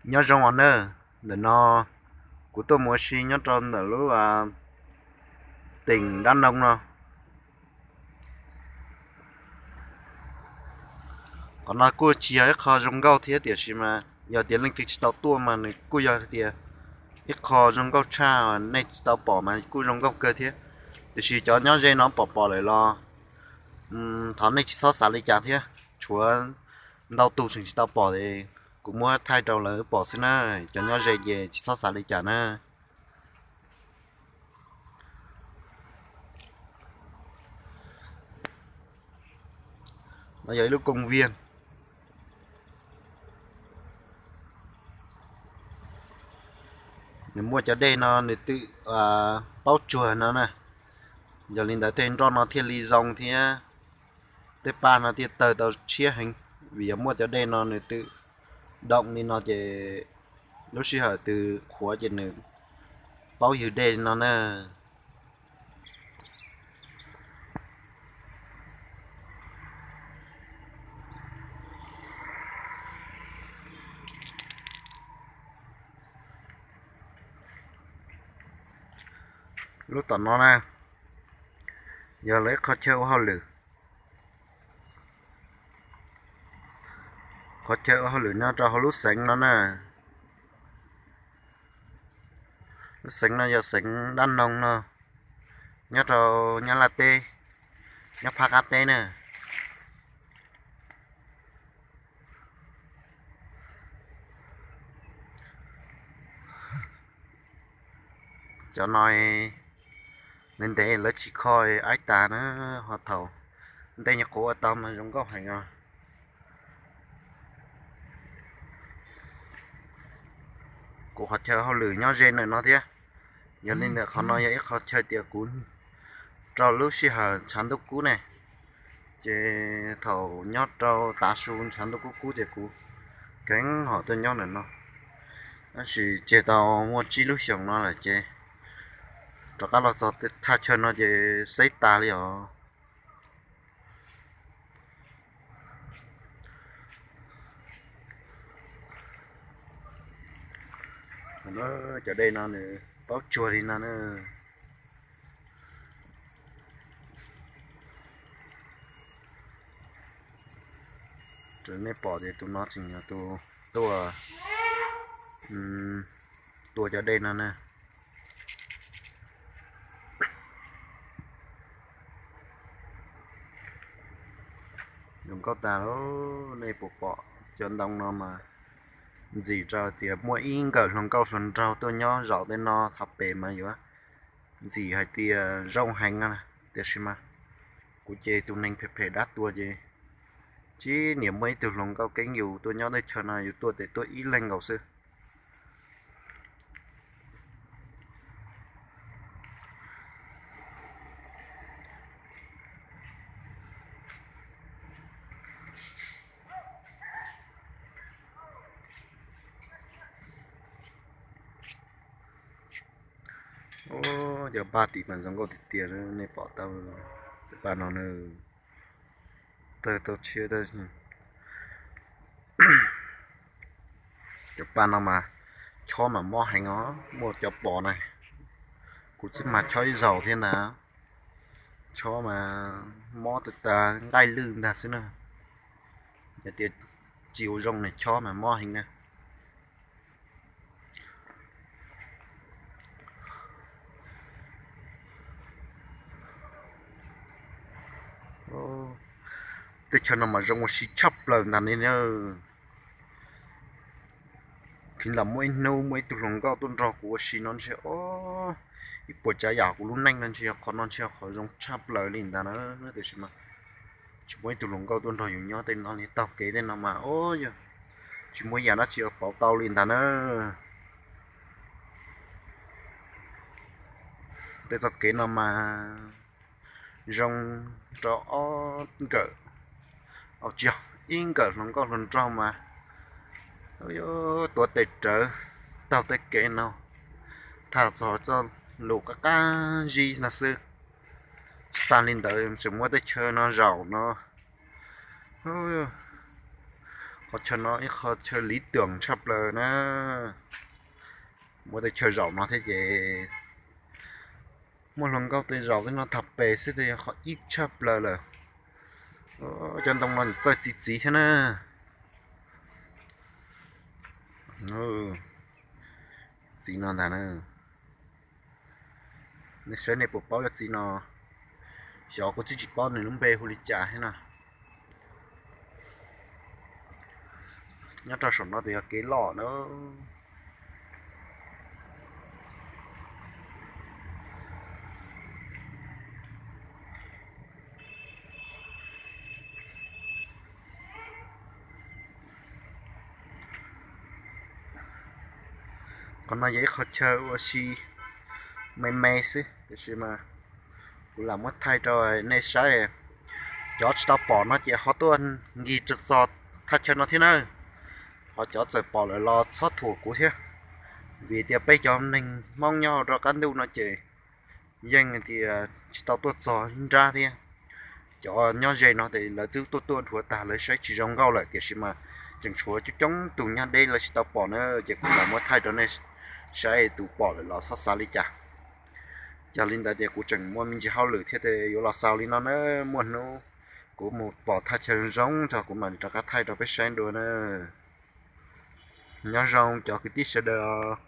Nyob zoo os nawb, ntawm no kuv tuaj mus ua si nyob rau ntawm lub teem Dab Noo no. Qhov no kuj tsis yog ib qho zoo nkauj thiab, tiam sis mas yog tias leej twg tsis tau tuaj mas nws kuj yog tias ib qho zoo nkauj tshaj, nej tsis tau pom mas kuj zoo nkauj kawg thiab. Tiam sis cov nyob ze no pom pom lawm los thov nej tsis txhob xav li cas thiab, tshuav ntau tus tseem tsis tau pom es kuv muab thaij rau lawv pom xwb na. Cov nyob ze ces tsis txhob xav li cas na. No yog ib lub koob viaj. Nws muaj cov dej no nws twb paub tsuag no na. Yog li ntawd tej nroj no thiaj li zoo thiab tej paj no thiaj tawg tau tshiab heev, vim yog muaj cov dej no nws twb doom li no ces lub sij hawm twg qhuav ces nws paub ywg dej li no na. Lub tom no na, yog lawv ib qhov chaw ua hauj lwm. Qhov chaw ua hauj lwm nyob rau hauv lub xeev no na. Lub xeev no yog xeev Dab Noo no, nyob rau Nyab Laj teb, nyob phab qab teb na. Cov no ntev ntev lawv tsis kho aib tas na, ho thaum ntej nyuag qhuav ua tau mas zoo nkauj heev os. Kuv qhov chaw hauj lwm nyob ze ntawm no thiab. Yog li ntawd qhov no yog ib qhov chaw tias kuv rau lub sij hawm tshav ntuj kub ne, ces thaum nyob rau tav su tshav ntuj kub kub ces kuv kheev hom tuaj nyob ntawm no. Tab sis tseg tau muaj tsib lub xyoos no lawm ces rov qab los txog thaj chaw no ces xeb tas li os. Cov dej no nws paub tsuag li no na. Nej pom ces tus no tseem yog tus tuaj tua cov dej no na. Zoo nkauj tas li, nej puas pom cov ntoo no mas ntxim rau tias muaj ib nkawm hluas nkauj hluas nraug tuaj nyob zaum tej no thaum pem mas yuav ntxim hais tias zoo heev, tiam sis mas kuv ces tus neeg phem phem dab tuag ces tsis niam muaj ib tug hluas nkauj keeb yus tuaj nyob tej chaw no, yus tuaj ces tuaj ib leeg nkaus xwb. Cov paj tim mas zoo nkauj tiag tiag, nej pom tau cov paj no na, tawg tau tshiab. Cov paj no mas chob mas mob heev os, muaj cov pos na, kuv twb mag chob ib zaug thiab ntag. Chob mas mob tas tas nqaij lwj ntag xwb na. Yog tias tsis ua zoo ne chob mas mob heev na. Teb chaws no mas zoo ua si tshaj plaws ntag ne. Khiv lam muaj ib hnub muaj ib tug hluas nkauj tuaj nrog kuv ua si no ntshe, o, ib puas tsav yam kuv lub neej no ntshe yog qhov no ntshe yog qhov zoo tshaj plaws li ntag na. Tiam sis mas tsis muaj ib tug hluas nkauj tuaj nrog yus nyob tej no li, taug kev tej no mas o yog tsis muaj yam dab tsi pauv tau li ntag na. Tej txoj kev no mas zoo rau ob nkawm, tsis yog, ib nkawm hluas nkauj hluas nraug mas tuav tes rawv taug tej kev no, tham txog txoj lus qab qab zib no xwb. Tsis tas li ntawd tseem muaj tej chaw no zaum no. Qhov chaw no ib qho chaw lý tưởng tshaj plaws na. Muaj tej chaw zaum no thiab ces muaj hluas nkauj tej zaum tej no tham pem xwb tej yog qhov ib tshaj plaws lawm. Cov ntoo no txawj txiv txiv thiab na. Txiv no ntag na. Nej saib nej puas paub cov txiv no? Xyov kuv twb tsis paub nws lub npe hu li cas thiab no. Nyob rau saum no ces yog kev loj na. Qhov no yog ib qho chaw ua si me me xwb tiam sis mas kuv lam muab thaij rau nej saib. Cov tsis tau pom no ces ho tuaj nkig rau txog thaj chaw no thiab na. Ho cov txawm pom lawm los txhob thuam kuv thiab, vim tias peb cov neeg Hmoob nyob rau qab ntuj no ces yeej tias tsis tau tuaj txog ib nrab thiab. Cov nyob ze no ces lawv twb tuaj tuaj dhuav tag lawv saib tsis zoo nkauj lawm tiam sis mas tseem tshuav coob coob tus nyob deb lawv tsis tau pom na, ces kuv lam muab thaij rau nej saib, tus pom lawm los txhob xav li cas. Yog li ntawd ces kuv tseem muaj me ntsis hauj lwm thiab ces yuav los xaus li no na. Muaj hnub kuv mus pom thaj chaw zoo txog kuv mam rov qab thaij rau peb saib dua na. Nyob zoo cov kwv tij sawv daws.